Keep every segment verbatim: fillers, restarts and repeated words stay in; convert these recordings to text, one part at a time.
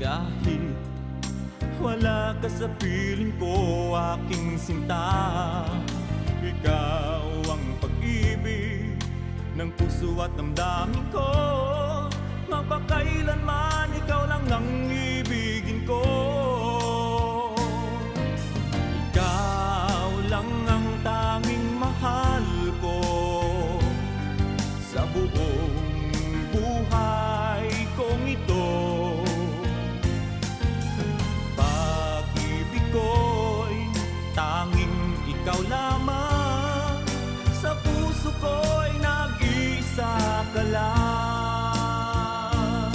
Kahit wala ka sa piling ko, aking sinta, ikaw ang pag-ibig ng puso at damdamin ko. Mapakailanman, ikaw lang ang ibigin ko. Ikaw lang ang tanging mahal ko sa buong buhay kong ito. Pag-ibig ko'y tanging ikaw lamang, sa puso ko'y nag-iisa ka lang.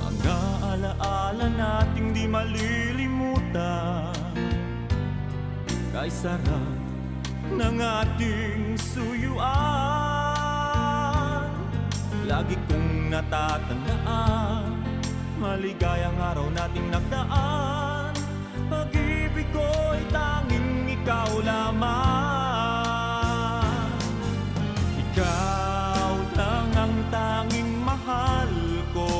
Mga alaala nating di malilimutan, kay sarap ng ating suyuan. Lagi kong natatandaan, maligayang araw nating nagdaan. Pag-ibig ko'y tanging ikaw lamang. Ikaw lang ang tanging mahal ko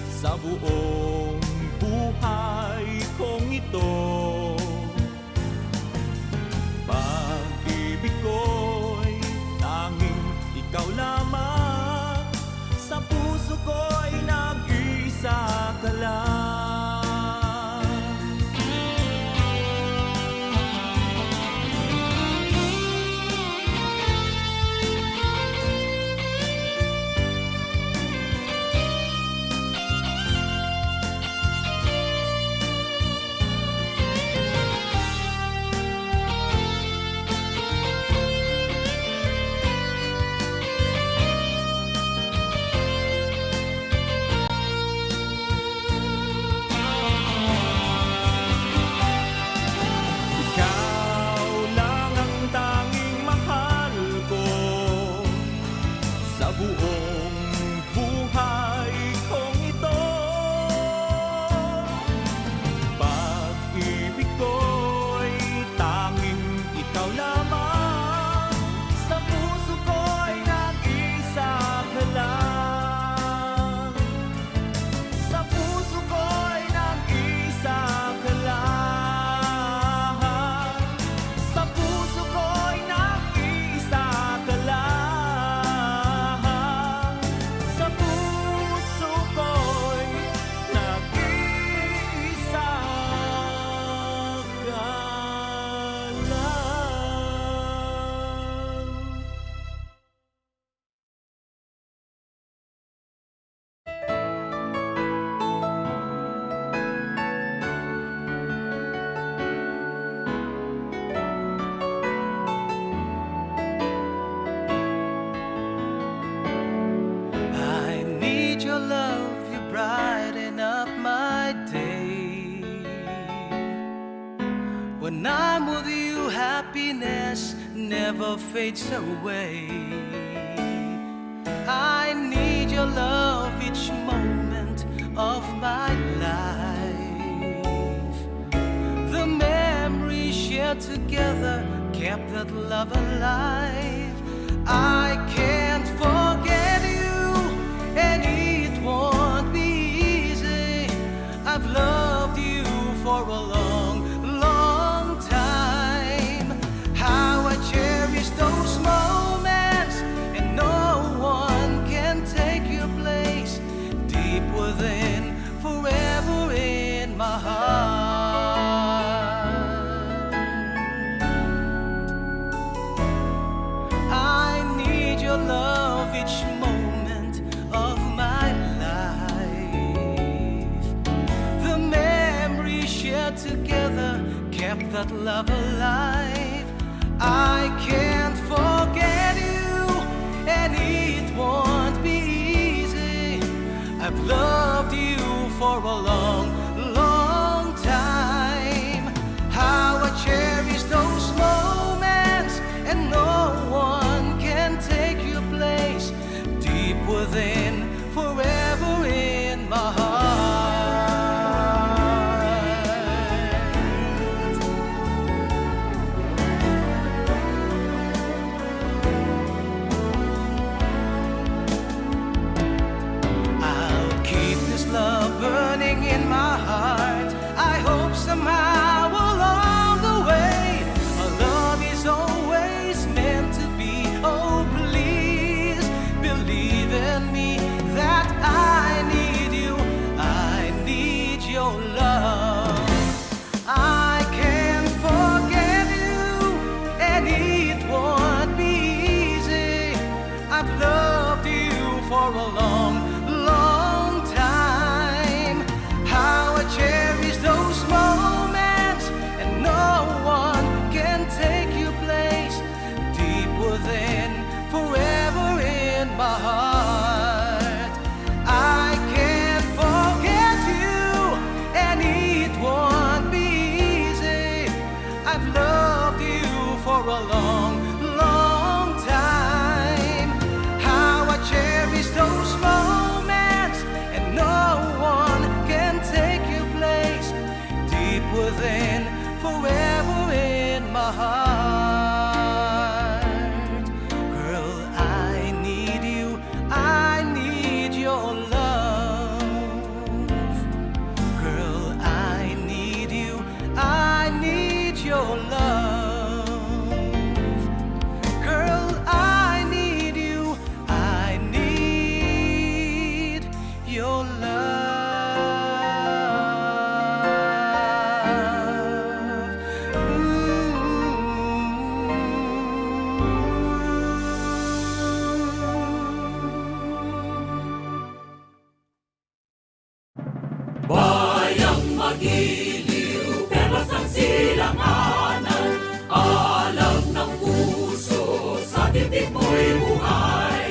sa buong buhay kong ito. Pag-ibig ko'y tanging ikaw lamang, sa puso ko'y nag-iisa ka lang. Ikaw lang ang tanging mahal ko sa buong buhay kong ito. Pag-ibig ko'y tanging ikaw lamang, sa puso ko'y nag-iisa ka lang. Sa puso ko'y nag-iisa ka lang. Sa puso ko'y nag-iisa ka lang. Sa puso ko'y nag-iisa ka lang. I need your love, you brighten up my day. When I'm with you, happiness never fades away. I need your love each moment of my life. The memories shared together kept that love alive. I can't forget you, and it won't be easy. I've loved you for a long, long time. How I cherish those moments, and no one can take your place. Deep within, forever in my heart. I need your love each moment of my life. The memories shared together kept that love alive. I can't forget you, and it won't be easy. I've loved you for a long, long time. How I cherish those moments, and no one can take your place. Deep within, forever in my heart. love. I can't forget you, and it won't be easy. I've loved you for a long, long time. How I cherish those moments, and no one can take your place. Deep within, forever in my heart. I can't forget you, and it won't be easy. I've loved you for a long, long time. How I cherish those moments, and no one can take your place. Deep within, forever in my heart. Girl, I need you, I need your love. Girl, I need you, I need your love. Girl, I need you, I need your love. Ooh. Bayang magiliw, perlas ng silanganan, alam ng puso, sa titik mo'y buhay.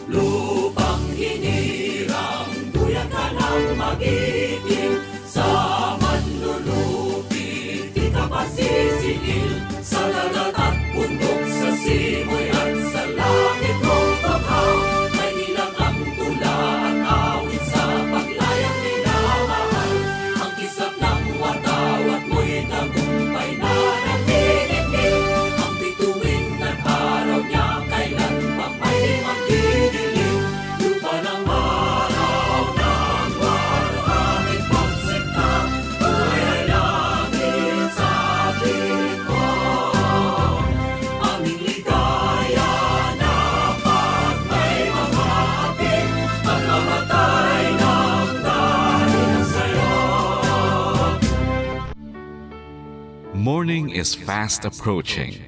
Lupang hinirang, duyan ka ng magiting, sa manlulupi, di ka pasisingil, sa dagat at bundok, sa simoy at sa langit mong bughaw. May ilang ang tula at awit sa paglayang minamahal. Ang kisap ng watawat mo'y tagumpay na nanginginig. Ang bituin at araw niya kailan pa may di magdidilim. Lupa ng araw ng waluhangin pagsikta, buhay ay langit sa atin. Aming ligaya na pagmamahal, pagmamatay ng dahil sa'yo. Morning is fast approaching.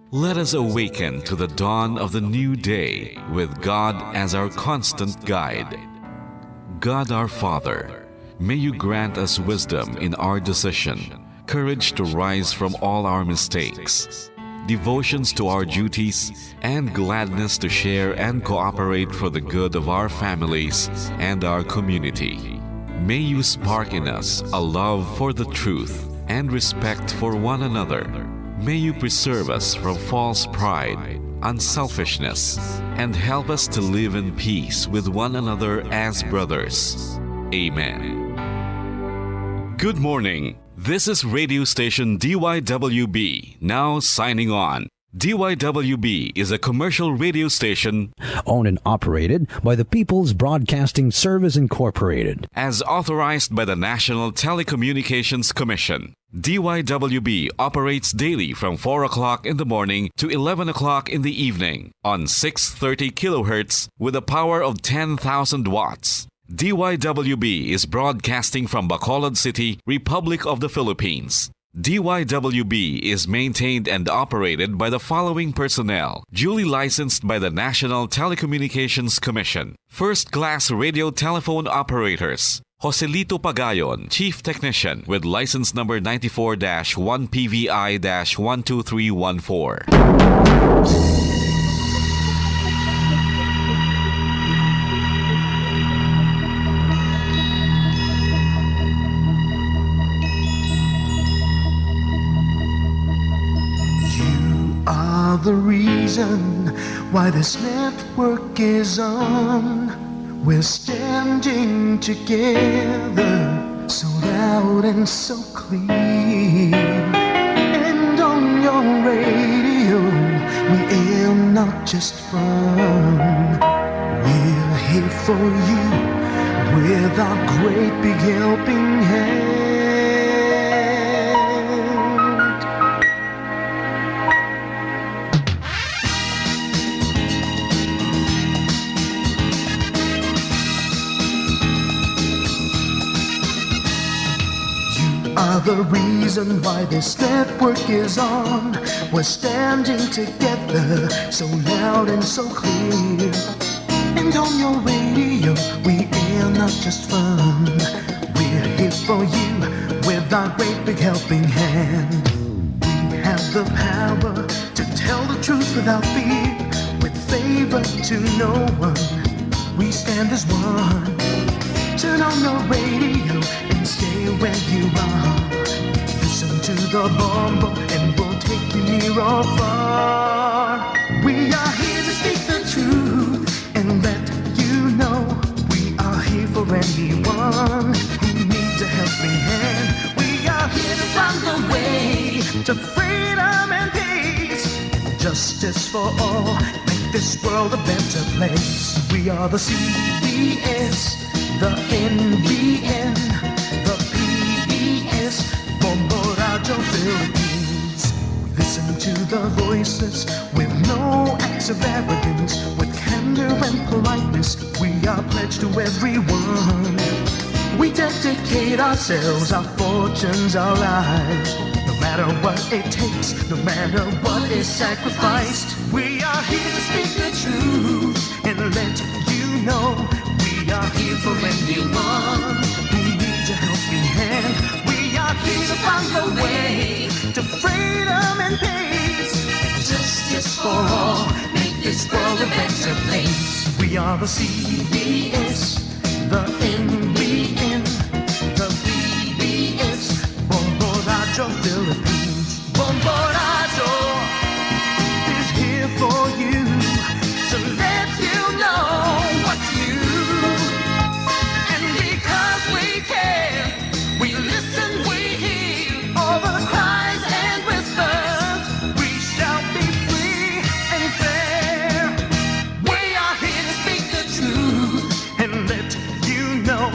Let us awaken to the dawn of the new day with God as our constant guide. God our Father, may you grant us wisdom in our decision, courage to rise from all our mistakes, devotions to our duties, and gladness to share and cooperate for the good of our families and our community. May you spark in us a love for the truth and respect for one another. May you preserve us from false pride, unselfishness, and help us to live in peace with one another as brothers. Amen. Good morning. This is radio station D Y W B, now signing on. D Y W B is a commercial radio station owned and operated by the People's Broadcasting Service Incorporated. As authorized by the National Telecommunications Commission. D Y W B operates daily from four o'clock in the morning to eleven o'clock in the evening on six thirty kilohertz with a power of ten thousand watts. D Y W B is broadcasting from Bacolod City, Republic of the Philippines. D Y W B is maintained and operated by the following personnel, duly licensed by the National Telecommunications Commission. First-class radio telephone operators, Joselito Pagayon, Chief Technician, with license number ninety-four dash one P V I dash one two three one four. You are the reason why this network is on. We're standing together, so loud and so clear. And on your radio, we air not just fun. We're here for you with our great big helping hand. are the reason why this network is on. We're standing together, so loud and so clear. And on your radio, we air not just fun. We're here for you with our great big helping hand. We have the power to tell the truth without fear, with favor to no one. We stand as one. Turn on the radio and stay where you are. Listen to the Bombo and we'll take you near or far. We are here to speak the truth and let you know we are here for anyone who needs a helping hand. We are here to find the way to freedom and peace. Justice for all, make this world a better place. We are the C B S, the N B N, the P B S, Bombo Radio Philippines. Listen to the voices with no acts of arrogance, with candor and politeness. We are pledged to everyone. We dedicate ourselves, our fortunes, our lives. No matter what it takes, no matter what is sacrificed, we are here to speak the truth and let you know we are here for anyone who needs a helping hand. We are here to find the way to freedom and peace and justice for all. Make this world a better place. We are the C B S, the N B N, the P B S, Bombo Radio Philippines. Bombo Radio is here for you to let you know what's new. And because we care, we listen, we hear all the cries and whispers. We shall be free and fair. We are here to speak the truth and let you know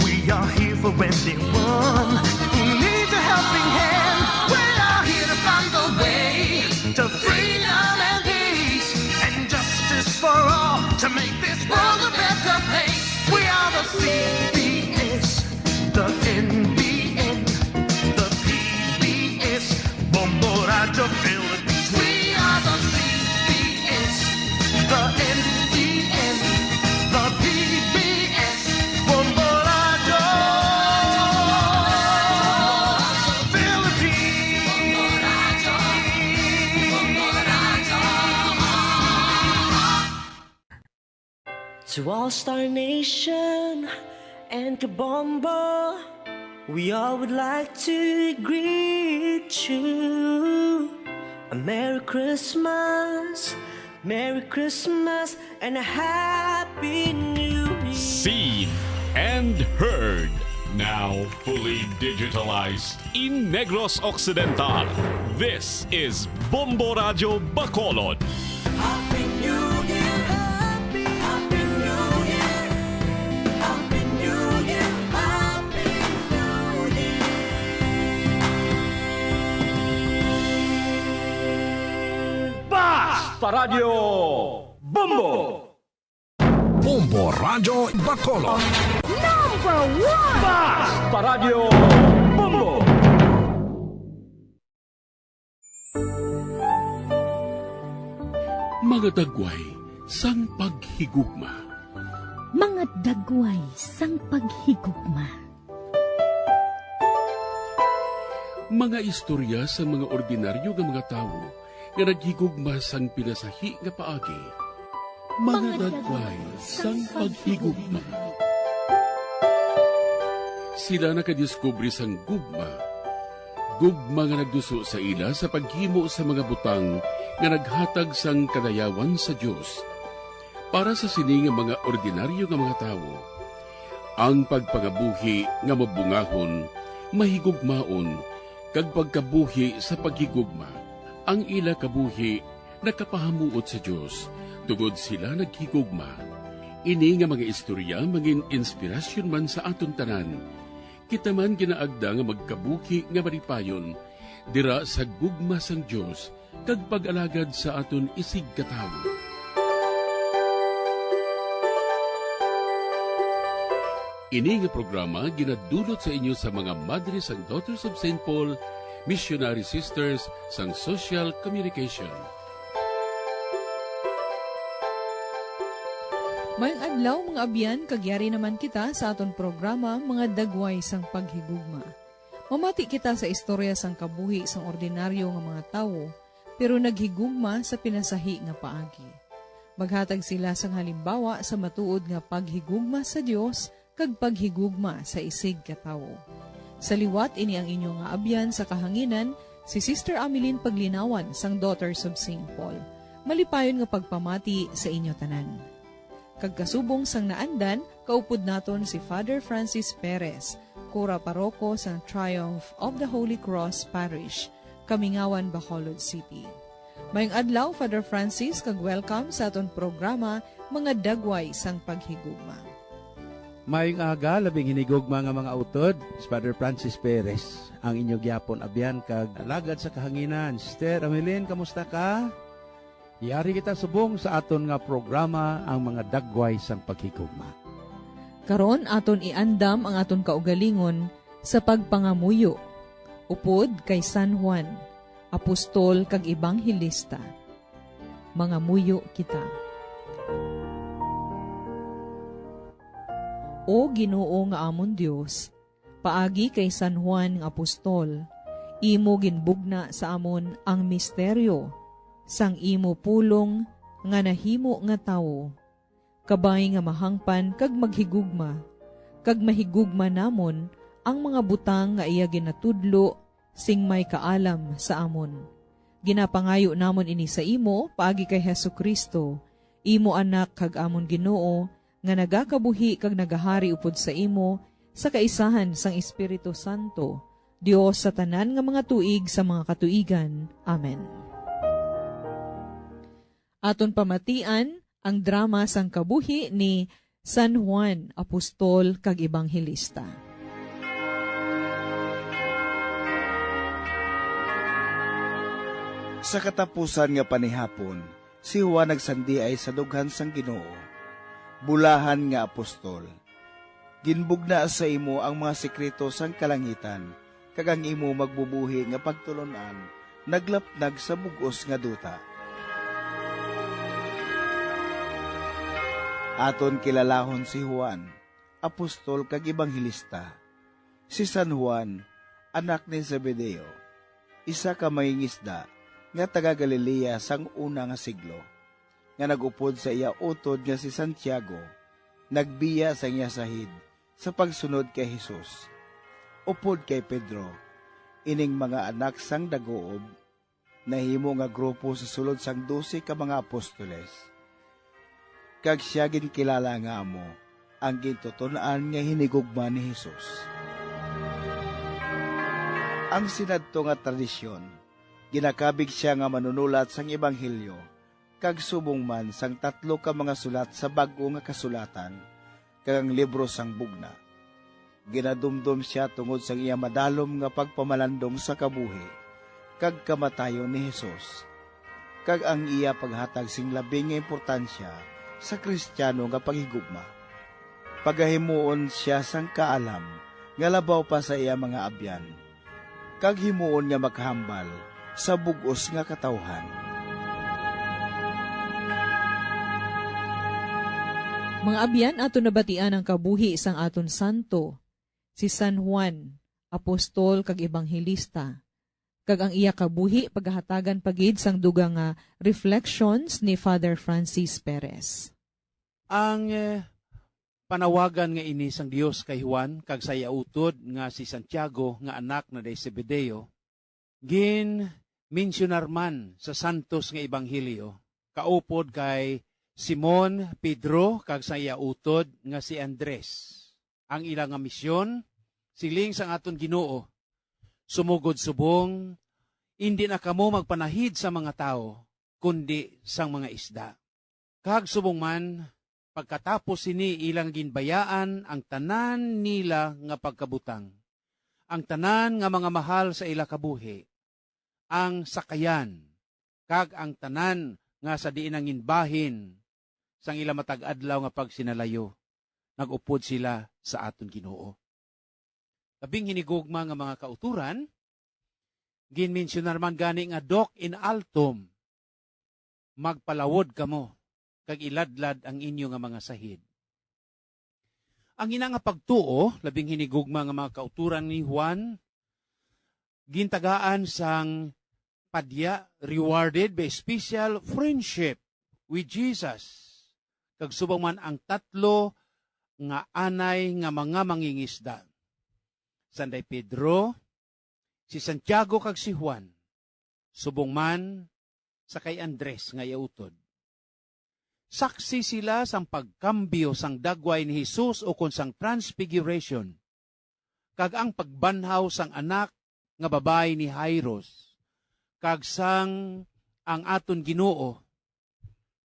we are here for anyone who needs a helping hand. We are here to find the way to freedom and peace and justice for all to make this world a better place. We are the C B S, the N B N, the P B S, Bombo Radio Philippines. We are the C B S, the N B N, the P B S, Bombo Radio Philippines. To All Star Nation and Kabombo, we all would like to greet you a Merry Christmas, Merry Christmas, and a Happy New Year. Seen and heard, now fully digitalized. In Negros Occidental, this is Bombo Radio Bacolod. Happy New Year! Happy, Happy New Year! Happy New Year! Happy New Year! Basta Radio Bombo! Bombo Radyo Bacolod. Number one! Basta Radyo Bombo! Mga dagway sang paghigugma. Mga dagway sang paghigugma. Mga istorya sang mga ordinaryo nga mga tawo nga naghigugma sang pinasahi nga paagi. Mga dagway sang paghigugma. Sila nakadiskubre sang gugma. Gugma nga nagduso sa ila sa paghimo sa mga butang nga naghatag sang kadayawan sa Dios. Para sa sini nga mga ordinaryo nga mga tawo, ang pagpangabuhi nga mabungahon, mahigugmaon, kag pagkabuhi sa paghigugma. Ang ila kabuhi nakapahamuot sa Dios, tungod sila naghigugma. Ini nga mga istorya mangin-inspirasyon man sa aton tanan. Kita man ginaagda nga magkabuhi nga malipayon dira sa gugma sang Dios kag pag-alagad sa aton isigkatawo. Ini nga programa ginadulot sa inyo sa mga madre sang Daughters of Saint Paul, Missionary Sisters sang Social Communication. Mayong adlaw, mga abyan, kag yari naman kita sa aton programa, Mga Dagway sang Paghigugma. Mamati kita sa istorya sang kabuhi sang ordinaryo nga mga tawo, pero naghigugma sa pinasahi nga paagi. Maghatag sila sang halimbawa sa matuod nga paghigugma sa Dios kag paghigugma sa isigkatawo. Sa liwat, ini ang inyo nga abyan sa kahanginan, si Sister Ameline Paglinawan sang Daughters of Saint Paul. Malipayon nga pagpamati sa inyo tanan. Kag kasubong sang naandan, kaupod naton si Father Francis Perez, Kura Paroko sang Triumph of the Holy Cross Parish, Kamingawan, Bacolod City. Mayong adlaw, Father Francis, kag welcome sa aton programa, Mga Dagway sang Paghigugma. Mayong aga, labing hinigugma nga mga utod, si Father Francis Perez, ang inyo gyapon abyan kag alagad sa kahanginan. Sister Ameline, kamusta ka? Yari kita subong sa aton nga programa, ang Mga Dagway sang Paghigugma. Karon aton iandam ang aton kaugalingon sa pagpangamuyo upod kay San Juan, apostol kag ebanghelista. Mangamuyo kita. O Ginoo nga amon Dios, paagi kay San Juan nga apostol, imo ginbugna sa amon ang misteryo sang imo pulong nga nahimo nga tawo, kabay nga mahangpan kag maghigugma, kag mahigugma namon ang mga butang nga iya ginatudlo sing may kaalam sa amon. Ginapangayo namon ini sa imo paagi kay Jesu-Cristo, imo Anak kag amon Ginoo, nga nagakabuhi kag nagahari upod sa imo sa kaisahan sang Espiritu Santo, Dios sa tanan nga mga tuig sa mga katuigan. Amen. Aton pamatian ang drama sang kabuhi ni San Juan, apostol kag ebanghelista. Sa katapusan nga panihapon, si Juan nagsandiay sa dughan sang Ginoo, bulahan nga apostol. Ginbugna sa imo ang mga sekreto sang kalangitan, kag ang imo magbubuhi nga pagtulon-an naglapnag sa bug-os nga duta. Aton kilalahon si Juan, apostol kag ebanghelista. Si San Juan, anak ni Zebedeo, isa ka mangingisda nga taga-Galilea sang una nga siglo, nga nag-upod sa iya utod nga si Santiago, nagbiya sang iya sahid sa pagsunod kay Jesus. Upod kay Pedro, ining mga anak sang daguob nahimo nga grupo sa sulod sang dose ka mga apostoles. Kag sia ginkilala nga amo ang gintuton-an nga hinigugma ni Jesus. Ang sinadto nga tradisyon, ginakabig sia nga manunulat sang ebanghelyo, kag subong man sang tatlo ka mga sulat sa Bag-o nga Kasulatan kag ang Libro sang Bugna. Ginadumdom sia tungod sang iya madalom nga pagpamalandong sa kabuhi kag kamatayon ni Jesus, kag ang iya paghatag sing labi nga importansya sa Kristiyano nga paghigugma. Pagahimuon sia sang kaalam nga labaw pa sa iya mga abyan, kag himuon nga makahambal sa bug-os nga katawhan. Mga abyan, aton nabatian ang kabuhi sang aton santo, si San Juan, apostol kag ebanghelista, kag ang iya kabuhi pagahatagan pa gid sang dugang nga reflections ni Father Francis Perez. Ang, eh, panawagan nga ini sang Dios kay Juan kag sa iya utod nga si Santiago nga anak na day Zebedeo, gin-mensyonar man sa santos nga ebanghelyo, kaupod kay Simon, Pedro, kag sa iya utod nga si Andres. Ang ila nga misyon, siling sang aton Ginoo, sumugod subong, indi na kamo magpanahid sa mga tawo, kundi sang mga isda. Kag subong man, pagkatapos sini ilang ginbayaan ang tanan nila nga pagkabutang, ang tanan nga mga mahal sa ila kabuhi, ang sakayan, kag ang tanan nga sa diin nanginbahin sang ila matag-adlaw nga pagsinalayo. nag-upod sila sa aton Ginoo. Labing hinigugma nga mga kauturan, ginmensyonar man gani nga "Doc in altum," magpalawod kamo, kag iladlad ang inyo nga mga sahid. Ang ina nga pagtuo, labing hinigugma nga mga kauturan ni Juan, gintagaan sang padya, rewarded by special friendship with Jesus, kag subong man ang tatlo nga anay nga mga mangingisda, sanday Pedro, si Santiago, kag si Juan, subong man sa kay Andres nga iya utod. Saksi sila sang pagkambyo sang dagway ni Jesus ukon sang Transfiguration, kag ang pagbanhaw sang anak nga babayi ni Jairus, kag sang ang aton Ginoo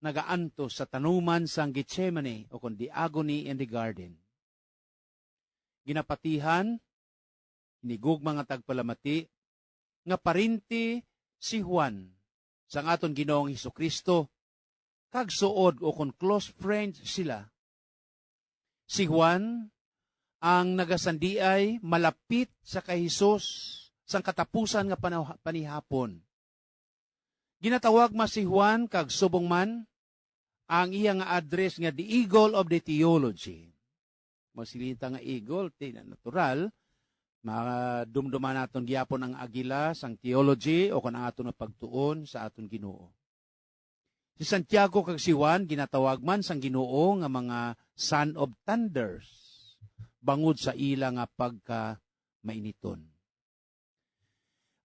nagaantos sa tanuman sang Getsemane, ukon the agony in the garden. Ginapatihan, hinigugma nga tagpalamati, nga parente si Juan sang aton Ginoong Jesu-Cristo, kag suod ukon close friend sila. Si Juan ang nagasandiay malapit sa kay Jesus sang katapusan nga panaw-, panihapon. Ginatawag man si Juan kag subong man ang iya nga address nga the Eagle of the Theology. Magsilita nga eagle, ti, natural, madumduman naton gyapon ang agila sang theology o kon ang aton nga pagtuon sa aton Ginoo. Si Santiago kag si Juan ginatawag man sang Ginoo nga mga son of thunders, bangod sa ila nga pagka mainiton.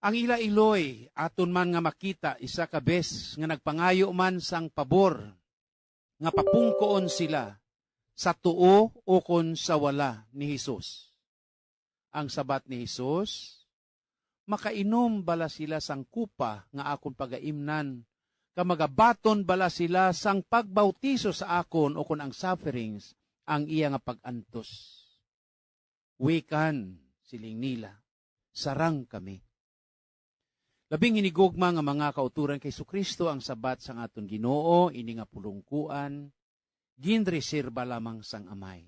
Ang ila iloy aton man nga makita isa ka bes nga nagpangayo man sang pabor nga papungkoon sila sa tuo ukon sa wala ni Jesus. Ang sabat ni Jesus, "Makainom bala sila sang kupa nga akon pagaimnan, ka magabaton bala sila sang pagbautiso sa akon ukon ang sufferings ang iya nga pag-antos?" "Wi kan," siling nila, "sarang kami." Labing hinigugma nga mga kauturan kay Jesu-Cristo ang sabat sang aton Ginoo, ini nga pulongkuan ginreserba lamang sang Amay.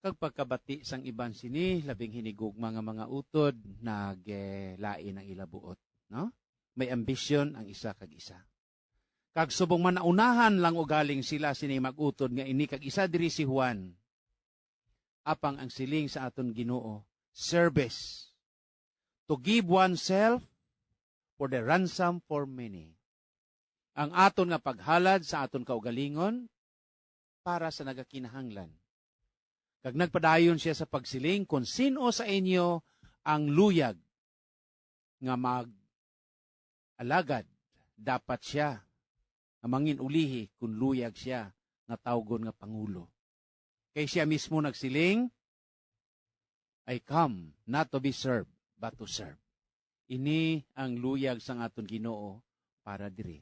Kag pagkabati sang iban sini, labing hinigugma nga mga utod, nag, eh, lain ang ila buot, no? May ambisyon ang isa kag isa. Kag subong man naunahan lang ugaling sila sini mag-utod nga ini kag isa diri si Juan. Apang ang siling sa aton Ginoo, service, to give oneself for the ransom for many. Ang aton nga paghalad sa aton kaugalingon para sa nagakinahanglan. Kag nagpadayon sia sa pagsiling, "Kon sin-o sa inyo ang luyag nga mag-alagad, dapat sia nga mangin-ulihi kon luyag sia nga tawgon nga pangulo." Kay sia mismo nagsiling, "I come not to be served, but to serve." Ini ang luyag sang aton Ginoo para diri.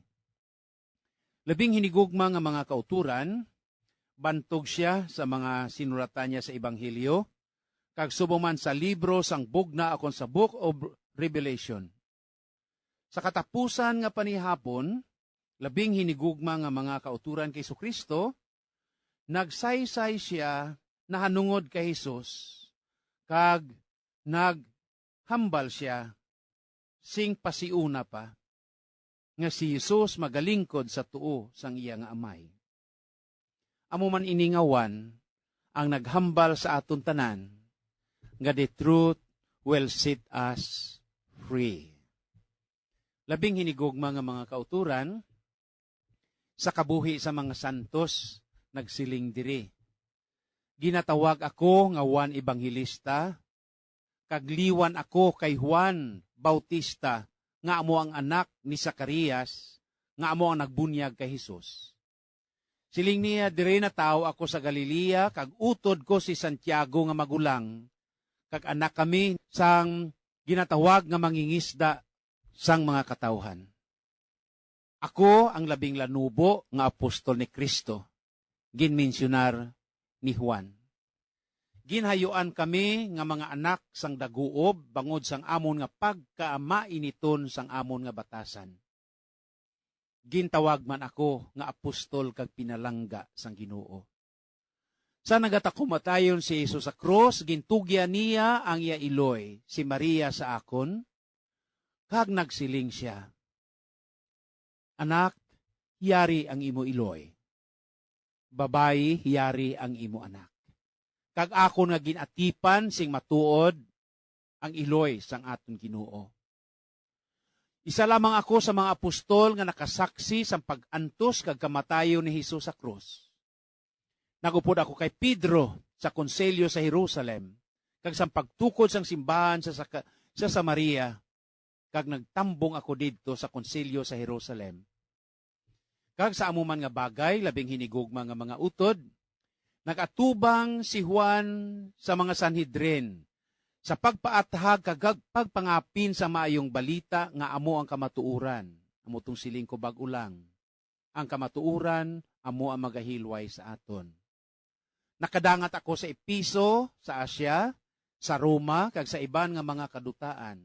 Labing hinigugma nga mga kauturan, bantog sia sa mga sinulatan niya sa Ebanghelyo, kag subong man sa libro sang Bugna ukon sa Book of Revelation. Sa katapusan nga panihapon, labing hinigugma nga mga kauturan kay Jesu-Cristo, nagsaysay sia nahanungod kay Jesus, kag naghambal sia sing pasiuna pa nga si Jesus magalingkod sa tuo sang iya nga Amay. Amo man ini nga Juan ang naghambal sa aton tanan nga the truth will set us free. Labing hinigugma nga mga kauturan, sa kabuhi sa mga santos nagsiling diri, "Ginatawag ako nga Juan Evangelista, kag liwan ako kay Juan Bautista, nga amo ang anak ni Zacarias, nga amo ang nagbunyag kay Jesus. Siling niya, 'Diri natawo ako sa Galilea, kag utod ko si Santiago nga magulang, kag anak kami sang ginatawag nga mangingisda sang mga katawhan.' Ako ang labing lanubo nga apostol ni Cristo, ginmensyonar ni Juan. Ginhayuan kami nga mga anak sang daguob bangod sang amon nga pagkamainiton sang amon nga batasan. Gintawag man ako nga apostol kag pinalangga sang Ginoo. Sa nagatambayan si Jesus sa krus, gintugyan niya ang iya iloy, si Maria sa akon, kag nagsiling sia, "Anak, yari ang imo iloy. Babayi, yari ang imo anak." Kag akon nga gin-atipan sing matuod ang iloy sang aton Ginoo. Isa lamang ako sa mga apostol nga nakasaksi sang pag-antos kag kamatayon ni Jesus sa krus. Nag-upod ako kay Pedro sa konsilyo sa Jerusalem, kag sang pagtukod sang simbahan sa, sa, sa Samaria, kag nagtambong ako didto sa konsilyo sa Jerusalem. Kag sa amo man nga bagay, labing hinigugma nga mga utod, nag-atubang si Juan sa mga Sanhedrin sa pagpaathag kag pagpangapin sa maayong balita nga amo ang kamatuoran. Amo tong siling ko bag-o lang, ang kamatuoran amo ang magahilway sa aton. Nakadangat ako sa Efeso, sa Asia, sa Roma, kag sa iban nga mga kadutaan.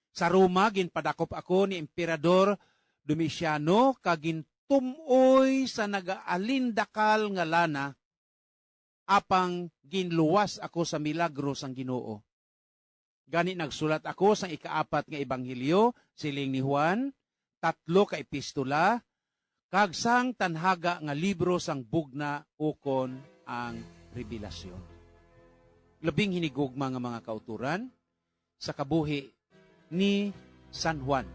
Sa Roma, ginpadakop ako ni Emperador Domiciano kag gintum-oy sa nagaalindakal nga lana, apang ginluwas ako sa milagro sang Ginoo. Gani nagsulat ako sang ikaapat nga ebanghelyo, siling ni Juan, tatlo ka epistola, kag sang tanhaga nga libro sang bugna ukon ang Revelasyon. Labing hinigugma nga mga kauturan, sa kabuhi ni San Juan.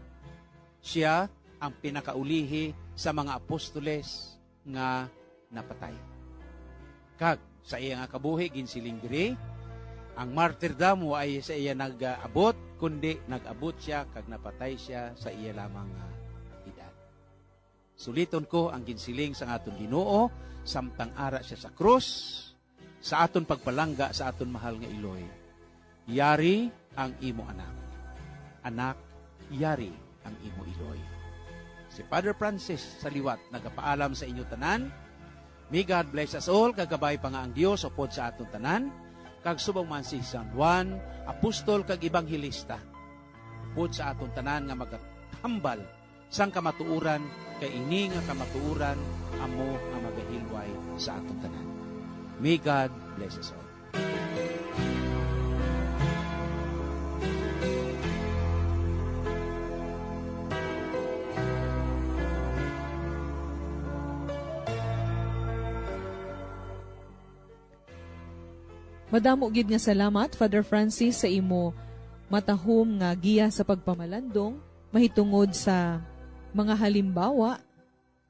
Sia ang pinakaulihi sa mga apostoles nga napatay. Kag sa iya nga kabuhi, ginsiling diri, ang martyrdom wa ay sa iya nag-abot, kundi nag-abot sia kag napatay sia sa iya lamang nga edad. Suliton ko ang ginsiling sang aton Ginoo, samtang ara sia sa krus, sa aton pagpalangga sa aton mahal nga iloy, "Yari ang imo anak. Anak, yari ang imo iloy." Si Father Francis sa liwat nagapaalam sa inyo tanan. May God bless us all, kag kabay pa nga ang Dios upod sa aton tanan, kag subong man si San Juan, apostol kag ebanghelista, upod sa aton tanan nga magatambal sang kamatuoran, kay ini nga kamatuoran amo ang magahilway sa aton tanan. May God bless us all. Madamo gid nga salamat, Father Francis, sa imo matahom nga giya sa pagpamalandong mahitungod sa mga halimbawa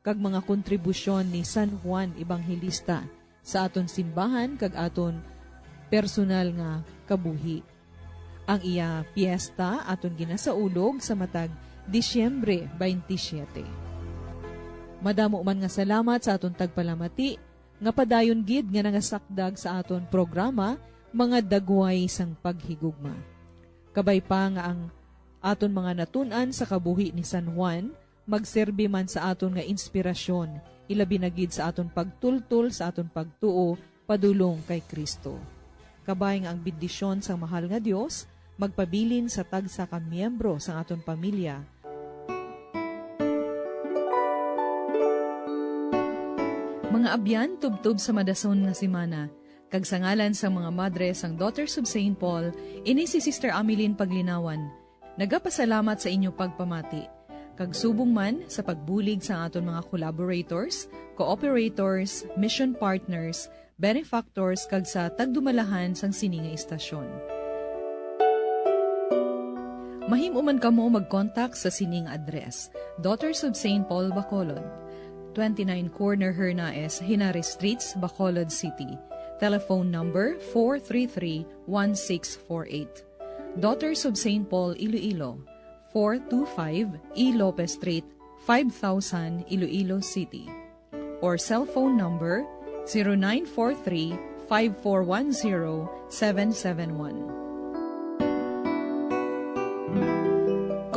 kag mga kontribusyon ni San Juan Evangelista sa aton simbahan kag aton personal nga kabuhi. Ang iya piyesta aton ginasaulog sa matag Disyembre twenty-seven. Madamo man nga salamat sa aton tagpalamati nga padayon gid nga nangasakdag sa aton programa, Mga Dagway sang Paghigugma. Kabay pa nga ang aton mga natun-an sa kabuhi ni San Juan magserbi man sa aton nga inspirasyon, ilabi na gid sa aton pagtultol sa aton pagtuo padulong kay Cristo. Kabay nga ang bendisyon sang mahal nga Dios magpabilin sa tagsa ka miyembro sang aton pamilya. Mga abyan, tubtob sa madason nga semana, kag sa ngalan sang mga madre sang Daughters of Saint Paul, ini si Sister Ameline Paglinawan, nagapasalamat sa inyo pagpamati, kag subong man sa pagbulig sang aton mga collaborators, cooperators, mission partners, benefactors, kag sa tagdumalahan sang sini nga istasyon. Mahimo man kamo mag-contact sa sining address: Daughters of Saint Paul, Bacolod, twenty-nine Corner Hernaez, Henares Streets, Bacolod City. Telephone number four three three one six four eight. Daughters of Saint Paul, Iloilo, four two five E Lopez Street, five thousand, Iloilo City. Or cellphone number zero nine four three, five four one zero, seven seven one.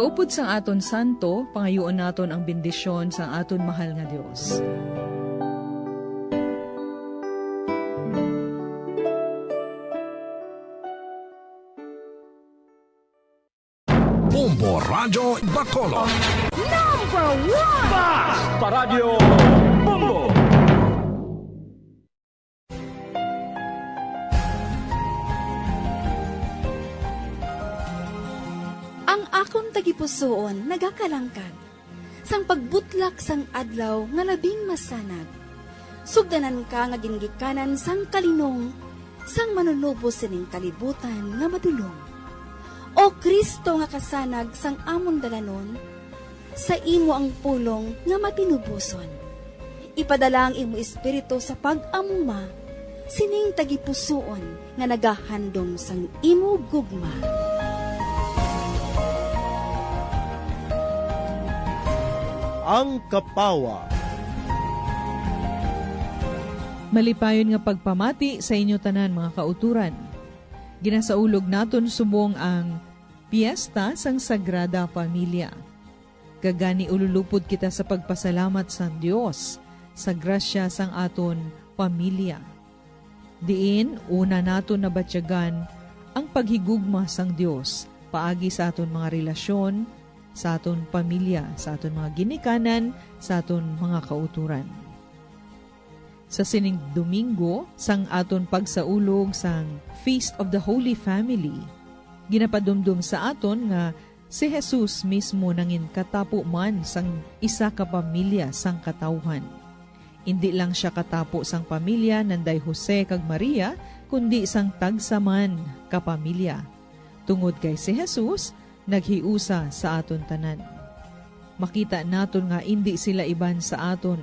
Kaupod sang aton santo, pangayuon naton ang bendisyon sang aton mahal nga Dios. Bombo Radyo Bacolod. Number one! Basta Radyo Bombo! Ang akon tagipusoon nagakalangkag sang pagbutlak sang adlaw nga labing masanag. Sugdanan ka nga gingikanan sang kalinong sang Manunubos sining kalibutan nga madulom. O Cristo nga kasanag sang amon dalanon, sa imo ang pulong nga matinuboson. Ipadala ang imo Espiritu sa pag-amuma sining tagipusoon nga nagahandom sang imo gugma. Ang Kapawa. Malipayon nga pagpamati sa inyo tanan, mga kauturan. Ginasaulog naton subong ang Piyesta sang Sagrada Familia. Kag gani ululupod kita sa pagpasalamat sa Dios sa grasya sang aton pamilya. Diin una naton nabatyagan ang paghigugma sang Dios paagi sa aton mga relasyon, sa aton pamilya, sa aton mga ginikanan, sa aton mga kauturan. Sa sining Domingo sang aton pagsaulog sang Feast of the Holy Family, ginapadumdom sa aton nga si Jesus mismo nangin katapo man sang isa ka pamilya sang katawhan. Indi lang sia katapo sang pamilya nanday Jose kag Maria, kundi sang tagsa man ka pamilya. Tungod kay si Jesus naghiusa sa aton tanan. Makita naton nga indi sila iban sa aton,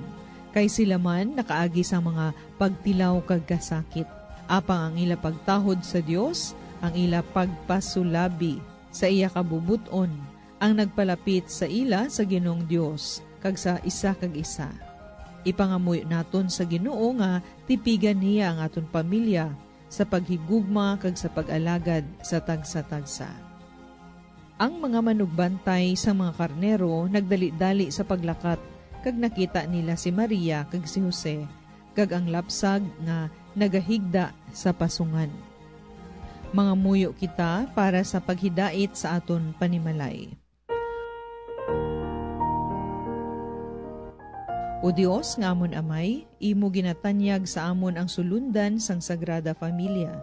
kay sila man nakaagi sa mga pagtilaw kag kasakit. Apang ang ila pagtahod sa Dios, ang ila pagpasulabi sa iya kabubot-on, ang nagpalapit sa ila sa Ginoong Dios kag sa isa kag isa. Ipangamuyo naton sa Ginoo nga tipigan niya ang aton pamilya sa paghigugma kag sa pag-alagad sa tagsa-tagsa. Ang mga manugbantay sang mga karnero nagdali-dali sa paglakat, kag nakita nila si Maria kag si Jose, kag ang lapsag nga nagahigda sa pasungan. Mangamuyo kita para sa paghidait sa aton panimalay. O Dios nga amon Amay, imo ginatanyag sa amon ang sulundan sang Sagrada Familia.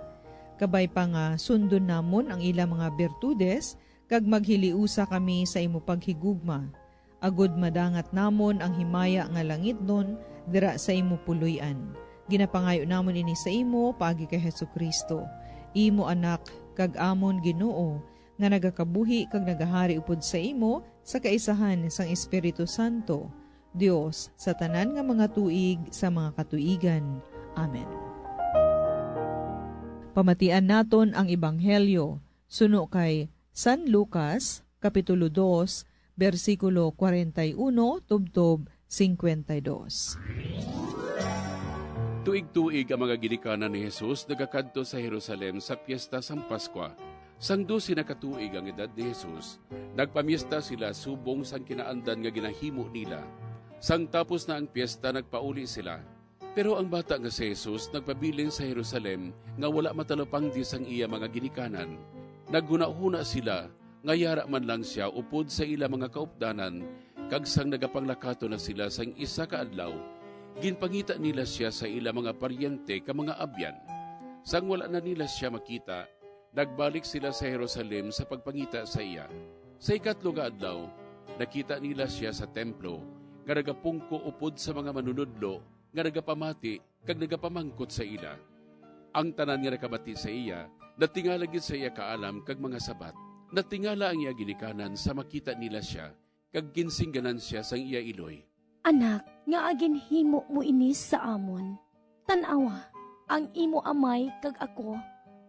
Kabay pa nga sundon namon ang ila mga birtudes kag maghiliusa kami sa imo paghigugma, agud madangat namon ang himaya nga langitnon dira sa imo puloy-an. Ginapangayo namon ini sa imo paagi kay Jesu-Cristo, imo Anak kag amon Ginoo, nga nagakabuhi kag nagahari upod sa imo sa kaisahan sang Espiritu Santo, Dios sa tanan nga mga tuig sa mga katuigan. Amen. Pamatian naton ang Ebanghelyo suno kay San Lucas, Kapitulo dos, bersikulo kwarenta y uno tubtob cincuenta y dos. Tuig-tuig ang mga ginikanan ni Jesus nagakadto sa Jerusalem sa Piesta sang Pascua. Sang dose na ka tuig ang edad ni Jesus, nagpamiesta sila subong sang kinaandan nga ginahimo nila. Sang tapos na ang piesta, nagpauli sila. Pero ang bata nga si Jesus nagpabilin sa Jerusalem nga wala matalupangdi sang iya mga ginikanan. Naghunahuna sila nga yara man lang sia upod sa ila mga kaupdanan, kag sang nagapanglakaton na sila sang isa ka adlaw, ginpangita nila sia sa ila mga paryente kag mga abyan. Sang wala na nila sia makita, nagbalik sila sa Jerusalem sa pagpangita sa iya. Sa ikatlo nga adlaw, nakita nila sia sa templo nga nagapungko upod sa mga manunodlo nga nagapamati kag nagapamangkot sa ila. Ang tanan nga nakabati sa iya natingala gid sa iya kaalam kag mga sabat. Natingala ang iya ginikanan sa makita nila sia, kag ginsingganan sia sang iya iloy. Anak, ngaa ginhimo mo ini sa amon? Tan-awa, ang imo amay kag ako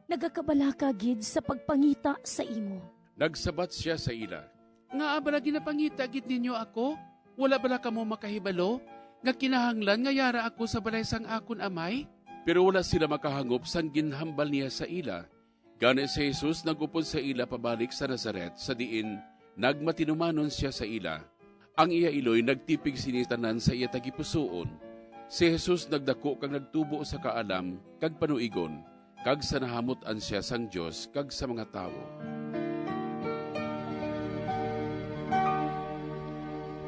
nagakabalaka gid sa pagpangita sa imo. Nagsabat sia sa ila, "Ngaa bala ginapangita gid ninyo ako? Wala bala kamo makahibalo nga kinahanglan nga yara ako sa balay sang akon amay?" Pero wala sila makahangop sang ginhambal niya sa ila. Gani si Jesus nag-upod sa ila pabalik sa Nazaret, sa diin nagmatinumanon sia sa ila. Ang iya iloy nagtipig sini tanan sa iya tagipusoon. Si Jesus nagdako kag nagtubo sa kaalam kag panuigon, kag sa nahamut-an sia sang Dios kag sa mga tawo.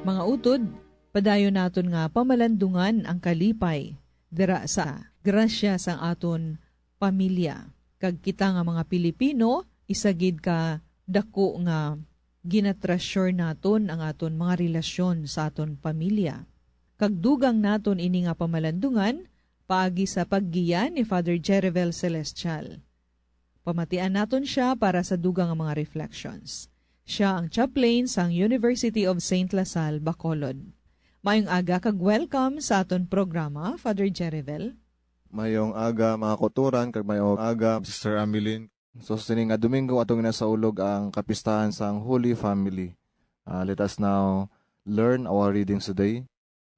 Mga utod, padayon naton nga pamalandungan ang kalipay dira sa grasya sang aton pamilya. Kag kita nga mga Pilipino, isa gid ka dako nga Ginatreasure naton ang aton mga relasyon sa aton pamilya, kag dugang naton ini nga pamalandungan paagi sa paggiya ni Father Jerivel Celestial. Pamatian naton sia para sa dugang nga mga reflections. Sia ang chaplain sang University of Saint La Salle, Bacolod. Maayong aga kag welcome sa aton programa, Father Jerivel. Mayong aga, mga kauturan, kag mayong aga, Sister Ameline. So, sini nga Domingo, atong ginasaulog ang kapistahan sang Holy Family. Ah, let us now learn our readings today.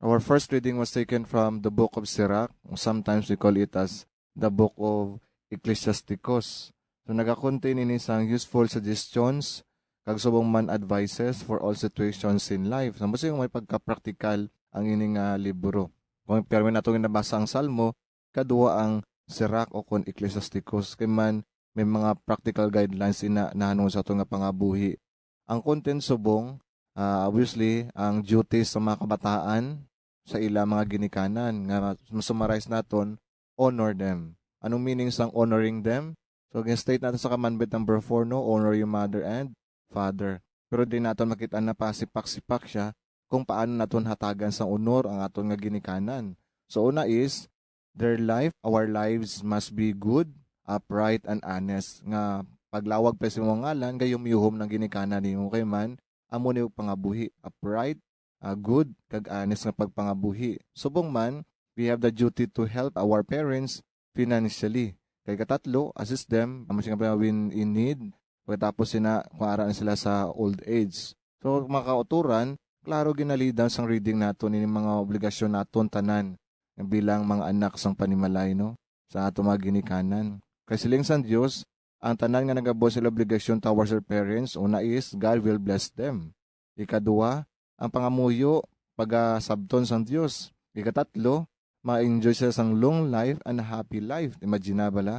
Our first reading was taken from the book of Sirach. Sometimes we call it as the book of Ecclesiasticus. So, nagakontain ini sang useful suggestions kag subong man advices for all situations in life. Sa musi may pagka-practical ang ini nga libro. Kung pirmi nato nga nabasa ang Salmo, kadua ang Sirach o kon Ecclesiasticus, kay man may mga practical guidelines ina nahanungod sa aton nga pangabuhi. Ang content subong, ah, obviously, ang duties sa mga kabataan sa ila mga ginikanan nga ma-, ma-summarize naton, honor them. Anong meaning sang honoring them? So, gin-state natin sa commandment number four, no, honor your mother and father. Pero di naton makita na pasipak-sipak siya kung paano naton hatagan sang honor ang aton nga ginikanan. So, una is, their life, our lives must be good, upright, and honest. Nga paglawag pa sa imong ngalan, gayumyuhom ng ginikanan nimo kay man, amo ni pangabuhi, upright, ah, good, kag honest nga pagpangabuhi. Subong man, we have the duty to help our parents financially. Kay katatlo, assist them, amo sila when in need, pagkatapos sina, kung ara na sila sa old age. So, mga kauturan, klaro ginalidaw sang reading nato ini mga obligasyon naton tanan bilang mga anak sang panimalay, no, sa ato mga ginikanan. Kay siling sang Dios, ang tanan nga nagabuhat sila obligasyon towards their parents, una is, God will bless them. Ikadua, ang pangamuyo, pagasabton sang Dios. Ikatatlo, ma-enjoy sila sang long life and a happy life. Imagine na bala,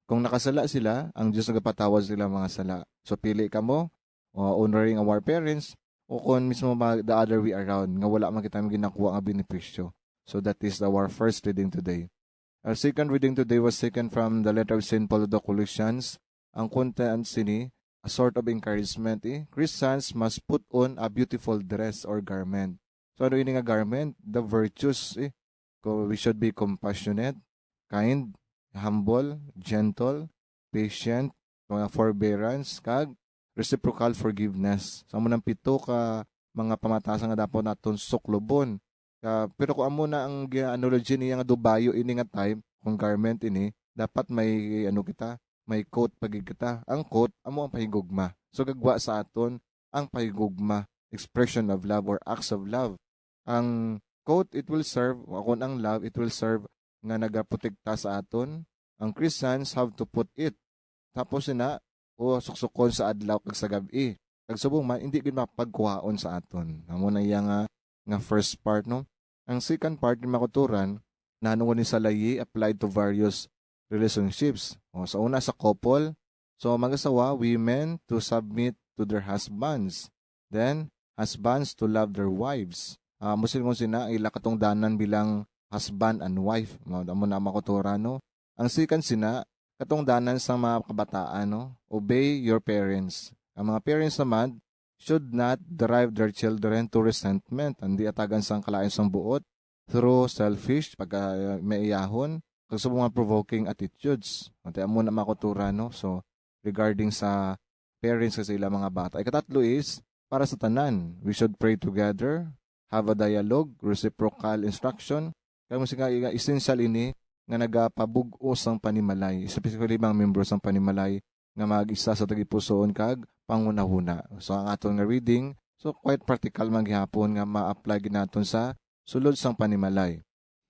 kung nakasala sila, ang Dios nagapatawad sila mga sala. So, pili kamo, uh, honoring our parents, o kung mismo ma-, the other way around, nga wala man kita ginakuha nga benepisyo. So, that is our first reading today. Our second reading today was taken from the letter of Saint Paul to the Colossians. Ang content sini, a sort of encouragement, eh. Christians must put on a beautiful dress or garment. So, ano ini nga garment? The virtues, eh. Ko-, we should be compassionate, kind, humble, gentle, patient, mga forbearance, kag reciprocal forgiveness. Sa amo nang pito ka mga pamatasan nga dapat naton suklubon. Ka-, pero kung amo na ang gi-, analogy niya nga dubayo ini nga type, kung garment ini, dapat may, ano kita, may coat pa gid kita. Ang coat, amo ang pahigugma. So, gagwa sa aton ang pahigugma, expression of love or acts of love. Ang coat, it will serve, o kung ang love, it will serve nga nagaprotekta sa aton. Ang Christians have to put it. Tapos sina, o suksukon sa adlaw kag sa gab-i. Kag subong man, hindi gid mapagkuhaon sa aton. Amo na iya nga, nga first part, no? Ang second part, yung makuturan, na ano ni sa layi applied to various relationships. O, sa una, sa couple. So, mag-asawa, women to submit to their husbands. Then, husbands to love their wives. Ah, musin kung sina, ila katungdanan bilang husband and wife. Mo, amo na makuturan, no? Ang second sina, katungdanan sa mga kabataan, no? Obey your parents. Ang mga parents naman should not drive their children to resentment. Hindi atagan sang kalain sang buot through selfish, pagka, uh, maiyahon, kag sa mga provoking attitudes. Ate, amo na makuturan, no? So, regarding sa parents sa ilang mga bata. Ikatatlo is, para sa tanan, we should pray together, have a dialogue, reciprocal instruction. Kaya mo siya, essential ini nga nagapabug-os ang panimalay, especially mga membro sang panimalay nga mag-isa sa tagipusoon kag panghunahuna. So, ang aton nga reading, so, quite practical man gihapon nga ma-apply gid naton sa sulod sang panimalay.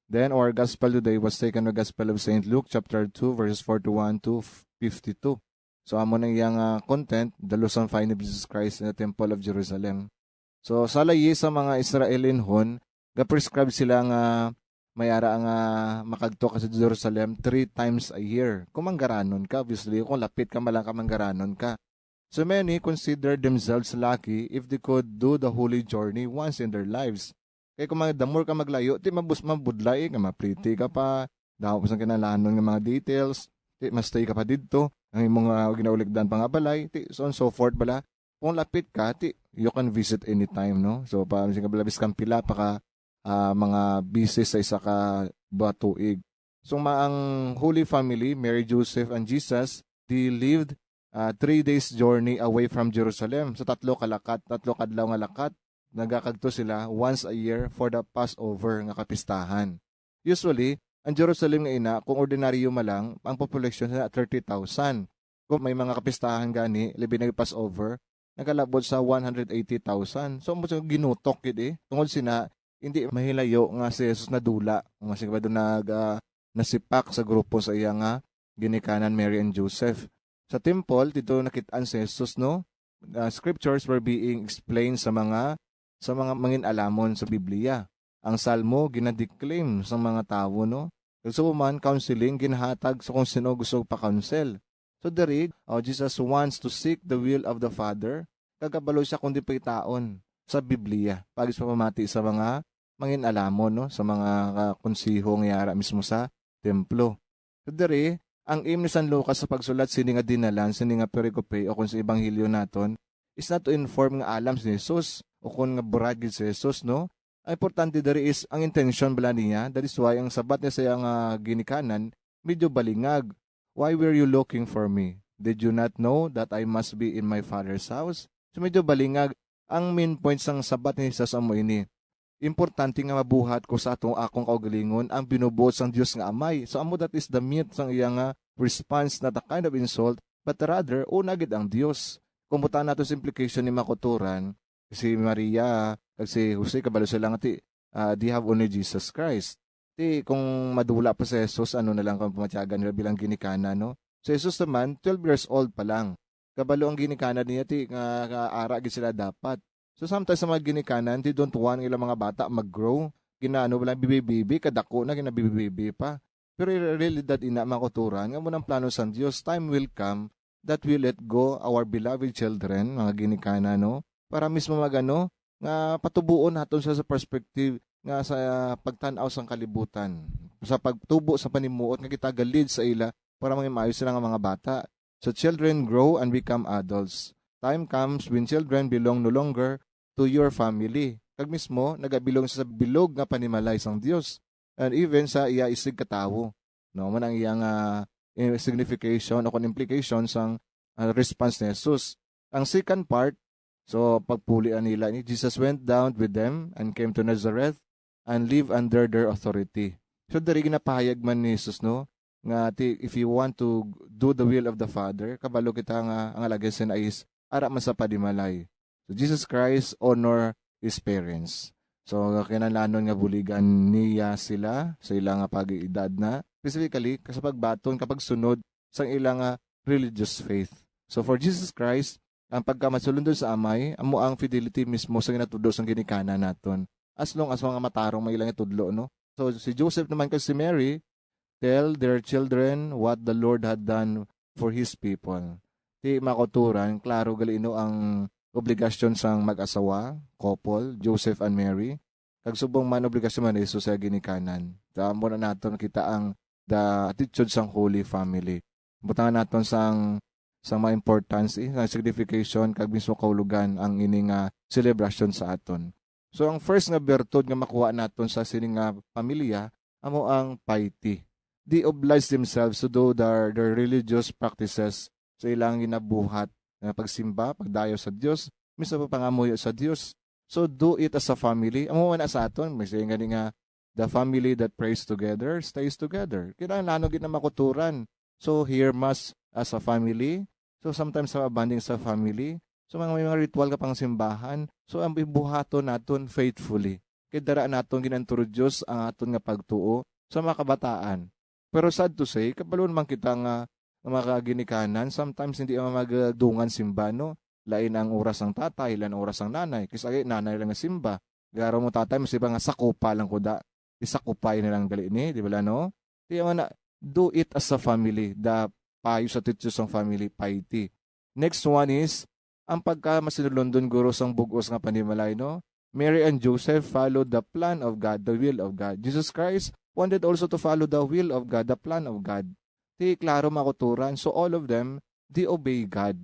Then, our gospel today was taken from the Gospel of Saint Luke, chapter two, verses forty-one to fifty-two. So, amo nang iyang, ah, content, the Losang Fine of Jesus Christ in the Temple of Jerusalem. So, sa layi sa mga Israelinhon, ga-prescribe sila nga may ara nga makagto ka sa Jerusalem three times a year. Kung manggaranon ka, obviously, kung lapit ka, malang ka manggaranon ka. So many consider themselves lucky if they could do the holy journey once in their lives. Kay kung mag-, the more ka maglayo, ti mabus-, mabudlay, eh, nga mapliti ka pa, daw pa sa kinahanglanon nga mga details, ti ma-stay ka pa didto, ang imong, ah, ginauligdan pa nga balay, ti so on so forth bala. Kung lapit ka, ti, you can visit anytime, no? So, pa, sige, labis kang pila pa ka, ah, mga busy sa isa ka ba tuig. So, ma-, ang Holy Family, Mary, Joseph, and Jesus, they lived, ah, three days journey away from Jerusalem. So, tatlo ka lakat, tatlo ka adlaw nga lakat, nagakadto sila once a year for the Passover nga kapistahan. Usually, ang Jerusalem nga ina, kung ordinaryo man lang, ang population na thirty thousand. Kung may mga kapistahan gani, labi na yung Passover, nagalabot sa one hundred eighty thousand. So, mo ginutok gid eh. Tungod sina, hindi mahilayo nga si Jesus nadula, nga siya ba doon nag, ah, nasipak sa grupo sa iya nga ginikanan, Mary and Joseph. Sa temple, dito nakitaan si Jesus, no? Ah, scriptures were being explained sa mga, sa mga mangin-alamon sa Biblia. Ang Salmo, ginadeclaim sa mga tawo, no? Kag sa uman, counseling, ginahatag sa kung sino gusto pa-counsel. So, diri, oh, Jesus wants to seek the will of the Father. Kag kabalo siya kung di pa itaon sa Biblia. Pag sa pamati sa mga mangin-alamon, no? Sa mga, ah, konseho nga yara mismo sa templo. So, diri, ang aim ni San Lucas sa pagsulat sini nga dinalan, sini nga pericope, o kung sa ebanghelyo naton, is not to inform nga alam si Jesus, o kung nga brag gid si Jesus, no? Ang importante diri is ang intention bala niya. That is why ang sabat niya sa iya nga ginikanan, medyo balingag. "Why were you looking for me? Did you not know that I must be in my Father's house?" So, medyo balingag. Ang main point sang sabat ni Jesus amo ini. Importante nga mabuhat ko sa atong akong kaugalingon ang binubuot sang Dios nga Amay. So, amo that is the meat sang iya nga response, not a kind of insult, but rather, una gid ang Dios. Kung butan nato sa implication ni makuturan, si Maria kag si Jose, kabalo sila nga ti, ah, they have only Jesus Christ. Ti, kung madula pa si Jesus, ano na lang kung pamatyagan nila bilang ginikanan, no? Si Jesus naman, twelve years old pa lang. Kabalo ang ginikanan niya, ti, nga, nga ara gid sila dapat. So, sometimes sa mga ginikanan, they don't want ilang mga bata mag-grow. Ginaano lang, bibi-bibi, kadako na, ginabibi-bibi pa. Pero in realidad, ina, mga kauturan, nga mo ng plano sa Dios, time will come that we let go our beloved children, mga ginikanan, no? Para mismo magano, nga patubuon naton sa, sa perspective nga sa pagtan-aw sang kalibutan, sa pagtubo sa panimuot nga kita galid sa ila para mangimayo sila nga mga bata. So children grow and become adults. Time comes when children belong no longer to your family. Kag mismo, nagabilong sa bilog nga panimalay sang Dios, and even sa iya isig katawo. No, man ang iyang, ah, eh, signification o kon implication sang, ah, response ni Jesus. Ang second part, so, pagpulian nila ni, "Jesus went down with them and came to Nazareth and lived under their authority." So, diri ginapahayag man ni Jesus, no, nga ti, if you want to do the will of the Father, kabalo kita nga ang alagad sina is ara man sa panimalay. So, Jesus Christ honor his parents. So, kinahanglanon nga buligan niya sila sa ila nga pag-edad na, specifically sa pagbaton ka pagsunod sang ila nga religious faith. So, for Jesus Christ, ang pagkamasulundon sa Amay amo ang fidelity mismo sa ginatudlo sang ginikanan naton. As long as mga matarong may ilang itudlo, no? So, si Joseph naman kag si Mary, tell their children what the Lord had done for His people. Ti, mga kauturan, klaro gali, no, ang obligasyon sang mag-asawa, couple, Joseph and Mary. Kag subong man obligasyon man ni Jesus sa ginikanan. Sa amo na naton kita ang the attitude sang Holy Family. Butangan naton sang, sang mga importance, eh, sang signification, kag mismo kahulogan ang ini nga celebration sa aton. So, ang first nga bertud nga makuha naton sa sini nga pamilya, amo ang piety. They oblige themselves to do their, their religious practices sa ilang ginabuhat nga pagsimba, pagdayo sa Dios, mismo pa pangamuyo sa Dios. So, do it as a family. Amo man na sa aton, may saying gani nga, "The family that prays together stays together." Kinahanglan gid na makuturan. So, hear mass as a family. So, sometimes sa bonding sa family. So, mga, may mga ritual ka pang simbahan. So, ang ibuhaton naton faithfully. Kay dara naton gin-introduce ang aton nga pagtuo sa mga kabataan. Pero sad to say, kabalo naman kita nga, nga mga ginikanan, sometimes hindi ang magdungan simba, no? Lain ang oras ng tatay, lain ang oras ng nanay. Kasi nanay lang nga simba. Garo mo tatay, mas iba nga sakupa lang kuda. Isakupay na lang gali ni, di ba, no? Kaya man na, do it as a family. The payo sa teachers ng family, piety. Next one is, ang pagka masinulundon guro sang bugos nga panimalay, no? Mary and Joseph followed the plan of God, the will of God. Jesus Christ wanted also to follow the will of God, the plan of God. Ti klaro, mga kauturan. So all of them, they obey God.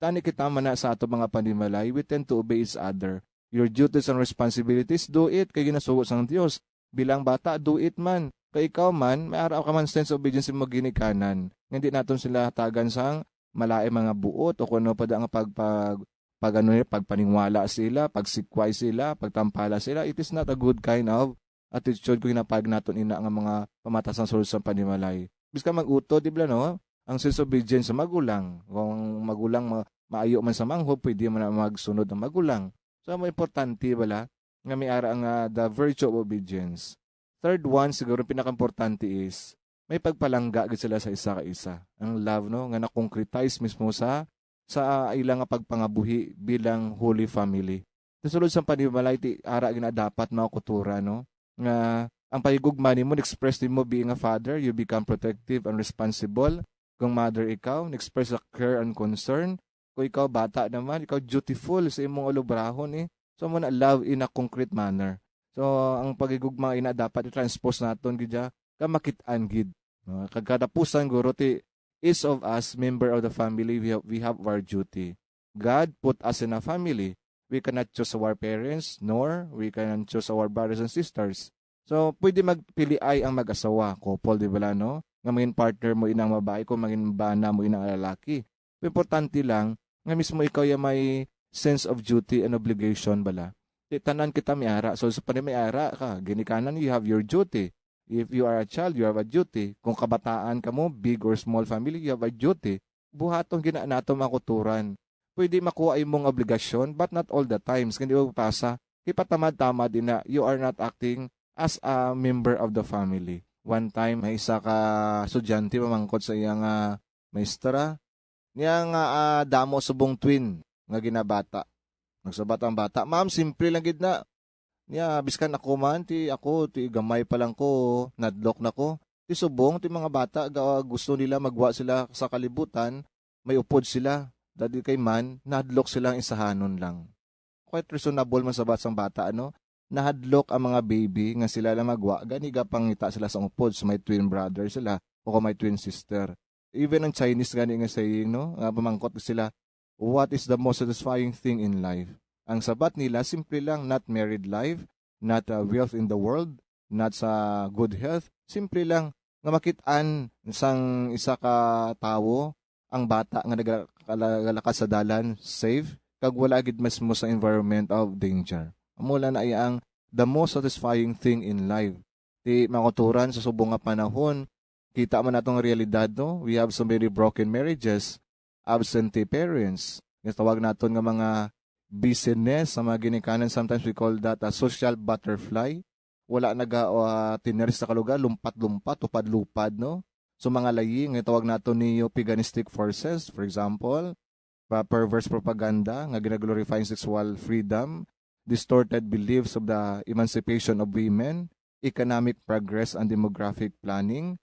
Tani kita man na sa ato mga panimalay, we tend to obey each other. Your duties and responsibilities, do it, kay ginasugo sang Dios. Bilang bata, do it man. Kay ikaw man, may ara ka man sense of obedience mo ginikanan. Nga hindi naton sila hatagan sang malain mga buot o kung ano pa da nga pag, pag, pag, ano, pagpaningwala sila, pagsikway sila, pagtampala sila. It is not a good kind of attitude kung ginapag naton ina nga mga pamatasan sulod sa panimalay. Bisan mag-utod, di ba, no? Ang sense of obedience sa magulang. Kung ang magulang ma-, maayo man sa manghod, pwede man na magsunod ang magulang. So, ang importante, bala, nga may ara nga the virtue of obedience. Third one, siguro pinakaimportante is, may pagpalangga gid sila sa isa ka isa. Ang love, no, nga na-concretize mismo sa, sa ila nga pagpangabuhi bilang Holy Family. Sa sulod sang panimalay, ti ara gina dapat mga kutura, no, nga ang pahigugma nimo, express nimo being a father, you become protective and responsible. Kung mother ikaw, express sa care and concern. Kung ikaw bata naman, ikaw dutiful sa imong ulubrahon, eh. So, mo na love in a concrete manner. So, ang paghigugma ina dapat i-transpose naton gid siya, ka makit-an gid. No? Kag katapusan, guro, ti, each of us, member of the family, we have, we have our duty. God put us in a family. We cannot choose our parents, nor we can choose our brothers and sisters. So, pwede magpiliay ang mag-asawa, couple, di ba, no? Nga mangin partner mo inang babae, kung mangin bana mo inang lalaki. Importante lang, nga mismo ikaw yung may sense of duty and obligation, bala. Di tanan kita may ara. So, sa pa may ara ka, ginikanan, you have your duty. If you are a child, you have a duty. Kung kabataan ka mo, big or small family, you have a duty. Buhaton gina nato mga kuturan. Pwede makuha imong obligasyon, but not all the times. Hindi mo pasa. Ipatamad-tamad din na you are not acting as a member of the family. One time, may isa ka estudyante mamangkot sa iya nga maestra, niya nga, ah, damo subong twin nga ginabata. Nagsabat ang bata, "Ma'am, simple lang gid na." Niya, biskan ako man, ti ako, ti gamay pa lang ko, nadlok na ko. Ti subong, ti mga bata, ga-, gusto nila magwa sila sa kalibutan, may upod sila. Dadi kay man, nadlok silang isahanon lang. Quite reasonable man sa bat-, sang bata, ano? Nahadlok ang mga baby nga sila lang magwa, gani gapangita sila sa upod, so may twin brother sila, o kung may twin sister. Even ang Chinese gani nga saying, no? Nga pamangkot sila, "What is the most satisfying thing in life?" Ang sabat nila, simple lang, not married life, not, uh, wealth in the world, not sa good health. Simple lang, nga makit-an sang isa ka tawo ang bata nga nagala-, nagalakad sa dalan, safe, kag wala gid mismo sa environment of danger. Amo lang na iya ang the most satisfying thing in life. Ti makuturan sa subong nga panahon, kita man natong realidad, no? We have so many broken marriages, absentee parents, nga tawag naton nga mga business, sa mga ginikanan, sometimes we call that a social butterfly. Wala naga, ah, tener sa kalugar, lumpat-lumpat, upad-lupad, no? So, mga layi nga tawag nato niyo paganistic forces, for example, pa-, perverse propaganda nga ginaglorify ang sexual freedom, distorted beliefs of the emancipation of women, economic progress and demographic planning.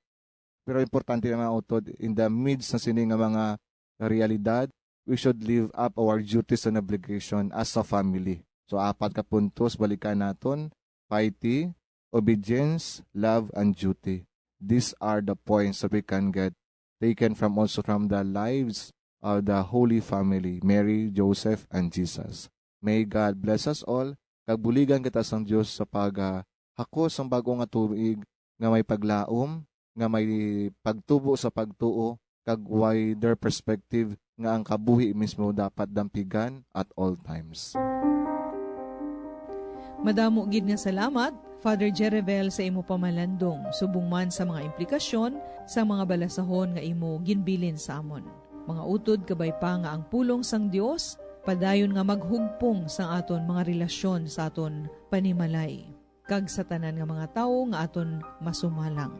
Pero importante na mga utod, in the midst sa sini nga mga realidad, we should live up our duties and obligation as a family. So, apat ka puntos, balikan naton, piety, obedience, love, and duty. These are the points that we can get taken from, also from the lives of the Holy Family, Mary, Joseph, and Jesus. May God bless us all, kag buligan kita sang Dios sa pag, ah, hakos sang bag-o nga tuig nga may paglaom, nga may pagtubo sa pagtuo, kag wider perspective nga ang kabuhi mismo dapat dampigan at all times. Madamo gid nga salamat, Father Jerivel, sa imo pamalandong, subong man sa mga implikasyon sa mga balasahon nga imo ginbilin sa amon. Mga utod, kabay pa nga ang pulong sang Dios padayon nga maghugpong sa aton mga relasyon sa aton panimalay, kag sa tanan nga mga tawo nga aton masumalang.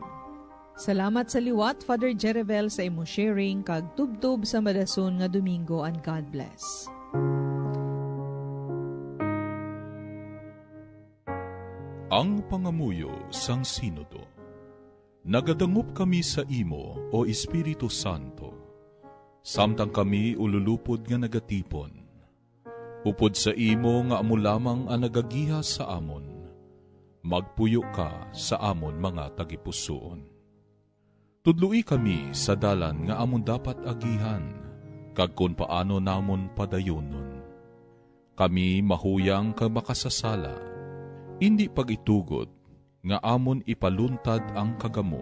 Salamat sa liwat, Father Jerivel, sa imo sharing, kag tubtob sa madason nga Domingo, and God bless. Ang pangamuyo sang Sinodo. Nagadangop kami sa imo, O Espiritu Santo, samtang kami ululupod nga nagatipon. Upod sa imo nga amo lamang ang nagagiha sa amon, magpuyo ka sa amon mga tagipusoon. Tudloi kami sa dalan nga amon dapat agihan, kag kon paano namon padayunon. Kami mahuyang kag makasasala, indi pag-itugot nga amon ipaluntad ang kagamo,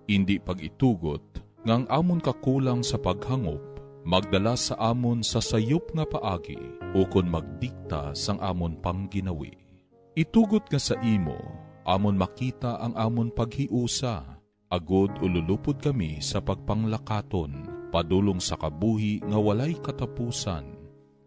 indi pag-itugot nga ang amon kakulang sa paghangop magdala sa amon sa sayop nga paagi ukon magdikta sang amon pangginawi. Itugot nga sa imo amon makita ang amon paghiusa, agod ululupod kami sa pagpanglakaton padulong sa kabuhi nga walay katapusan,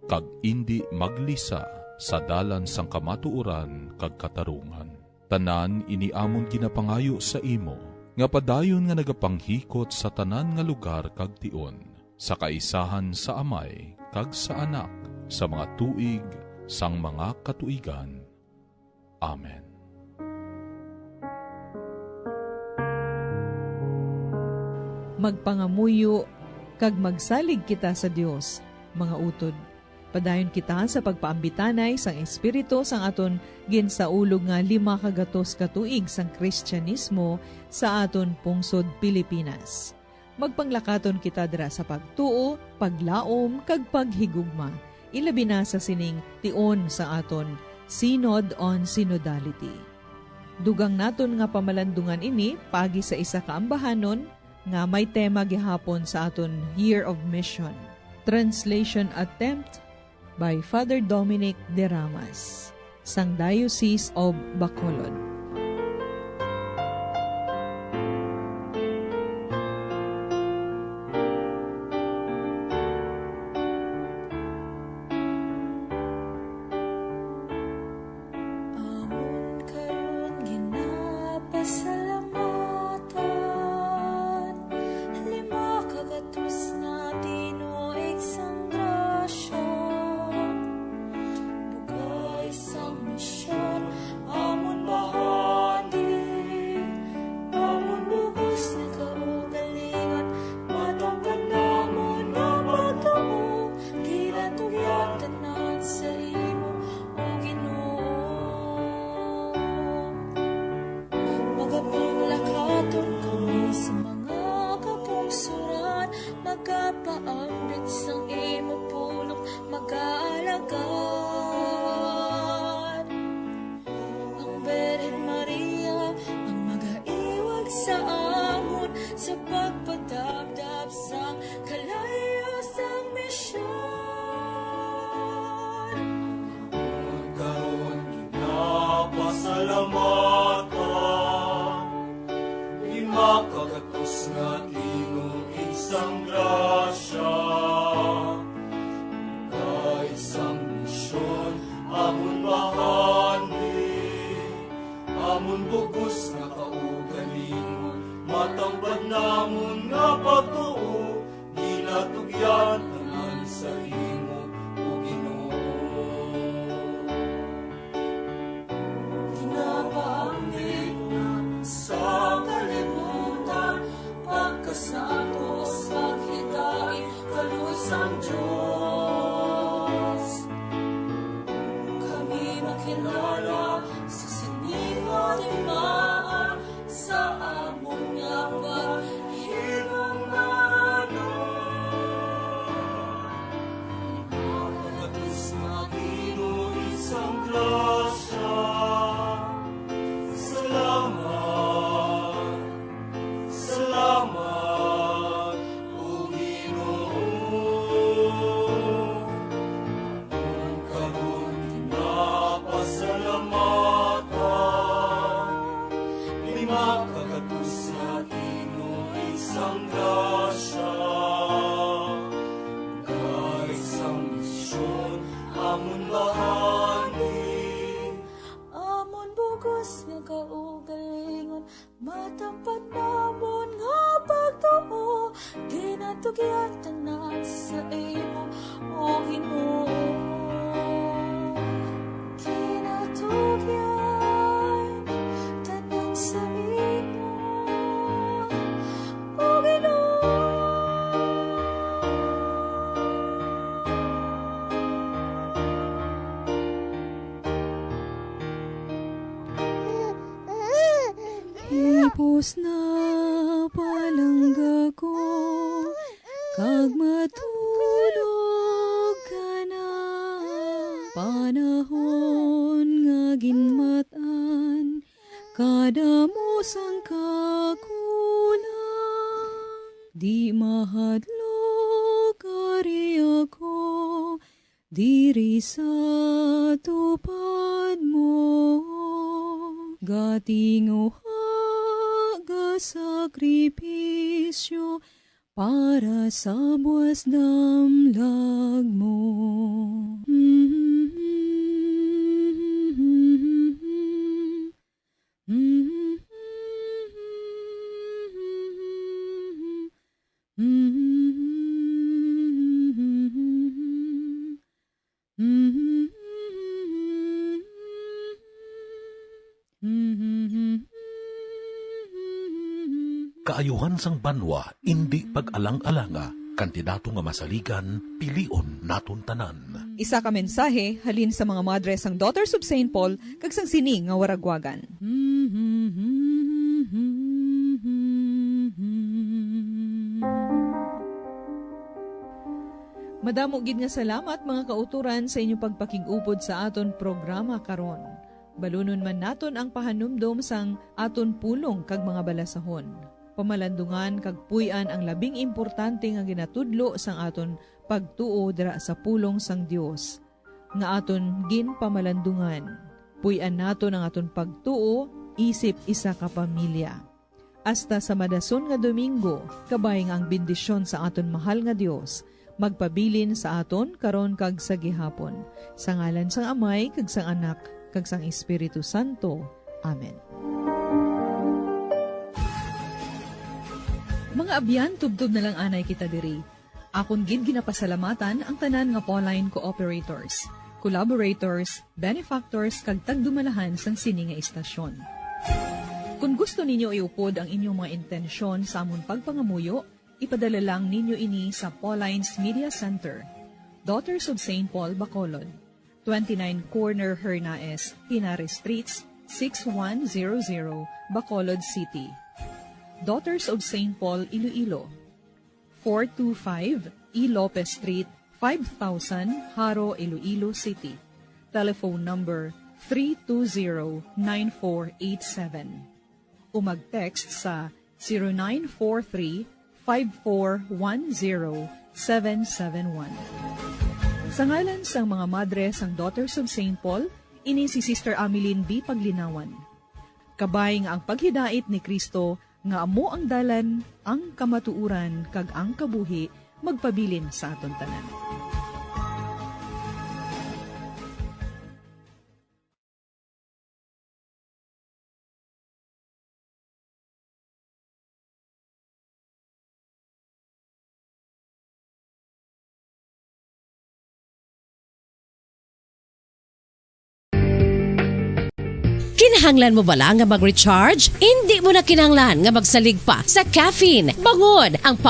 kag indi maglisa sa dalan sang kamatuoran kag katarungan. Tanan ini amon ginapangayo sa imo, nga padayon nga nagapanghikot sa tanan nga lugar kag tion, sa kaisahan sa Amay kag sa Anak, sa mga tuig sang mga katuigan. Amen. Magpangamuyo kag magsalig kita sa Dios, mga utod. Padayon kita sa pagpaambitanay sang Espiritu sang aton ginsaulog nga lima ka gatos ka tuig sang Kristianismo sa aton pungsod Pilipinas. Magpanglakaton kita dira sa pagtuo, paglaom, kag paghigugma, ilabi na sa sining tion sa aton Synod on Synodality. Dugang naton nga pamalandungan ini paagi sa isa ka ambahanon nga may tema gihapon sa aton Year of Mission. Translation attempt by Father Dominic De Ramas, sang Diocese of Bacolod. Amon karon ginapasalamatan, lima ka gatos nga tinuig sang grasya, bugay sang misyon, amon bahandi, amon bug-os nga kaugalingon, matang-an namon nga pagtuo, ginatugyan tanan sa imo, O Ginoo. Magapanglakaton kami sa mga kapungsoran, magapaambit sang imo pulong, magaalagad. Ang Birhen Maria ang magaiwag sa amon sa pagpadabdab sang kalayo sang misyon. Karon ginapasalamatan, lima ka gatos nga tinuig sang grasya, kay sang misyon amon bahandi, amon bug-os nga kaugalingon, matang-an namon nga pagtuo, ginatugyan tanan sa imo, O Ginoo. Ginapaambit sa kalibutan, pagkasantos, paghidait, kaluoy sang Dios. Kami makilala sa sini nga timaan sa amon nga paghigugma. Pagkatus nga tinuig sang grasya. Salamat. Salamat, O Ginoo. Ang karon ginapasalamatan, lima ka gatos nga tinuig sang grasya, kay sang misyon amon bahandi. Amon bug-os nga kaugalingon, matang-an namon nga pagtuo, ginatugyan tanan sa imo, O Ginoo. Ginatugyan tanan sa imo, O Ginoo. Hipos na palangga ko, kag matu- Panahon nga ginmat-an, kadamo sang kakulang. Di mahadlok, ari ako, diri sa tupad mo. Gatinguha, gasakripisyo, para sa buas damlag mo. Kaayuhan sang banwa, indi pag-alang-alanga, kandidato nga masaligan, pilion naton tanan. Isa ka mensahe halin sa mga madre sang Daughters of Saint Paul kag sang sini nga waragwagan. Madamo gid nga salamat, mga kautoran, sa inyong pagpakig-upod sa aton programa karon. Balunon man naton ang pahanumdom sang aton pulong kag mga balasahon. Pamalandungan kag puy-an ang labing importante nga ginatudlo sang aton pagtuo dira sa pulong sang Dios nga aton ginpamalandungan. Puy-an naton ang aton pagtuo isip isa ka pamilya. Hasta sa madason nga Domingo, kabay nga ang bendisyon sa aton mahal nga Dios magpabilin sa aton karon kag sa gihapon. Sa ngalan sang Amay, kag sang Anak, kag sang Espiritu Santo. Amen. Mga abyan, tubtob na lang anay kita diri. Akon gid ginapasalamatan ang tanan nga Pauline cooperators, collaborators, benefactors, kag tagdumalahan sang sini nga istasyon. Kon gusto ninyo iupod ang inyong mga intensyon sa amon pagpangamuyo, ipadala lang ninyo ini sa Pauline's Media Center, Daughters of Saint Paul, Bacolod, twenty-nine Corner Hernaez, Pinares Streets, six one zero zero, Bacolod City. Daughters of Saint Paul, Iloilo, four two five E Lopez Street, five thousand, Jaro, Iloilo City. Telephone number three two zero, nine four eight seven. O mag-text sa zero nine four three, five four one zero, seven seven one. Sa ngalan sang mga madre sang Daughters of Saint Paul, ini si Sister Ameline B. Paglinawan. Kabay nga ang paghidait ni Cristo nga amo ang dalan, ang kamatuoran, kag ang kabuhi magpabilin sa aton tanan. Kinahanglan mo bala nga mag-recharge? Indi mo na kinahanglan nga magsalig pa sa caffeine. Bangod ang pag-